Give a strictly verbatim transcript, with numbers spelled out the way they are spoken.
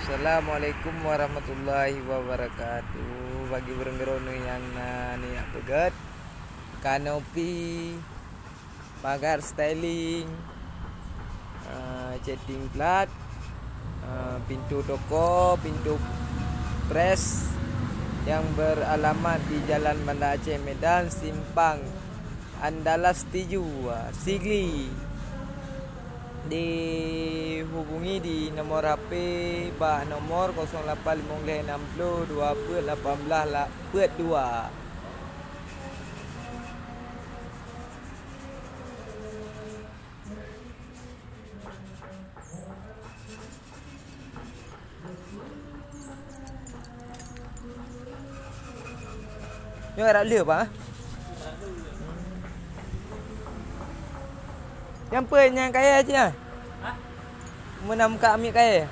Assalamualaikum warahmatullahi wabarakatuh. Bagi ureuëng droeneuh nyang na niyak peugét, kanopi, pagar styling, eh, chatting plat, eh, pintu toko, pintu pres yang beralamat di Jalan Banda Aceh Medan, simpang Andalas Tiju, ah, Sigli. Dihubungi di nomor H P bak nomor kosong lapan limong lhèe enam ploh dua peuet lapan blah la-, peuet dua. Nyoe rap lheueh, Pak, eh? Nyang peue nyang kayèe cit, ah? Meunan muka miet kayèe?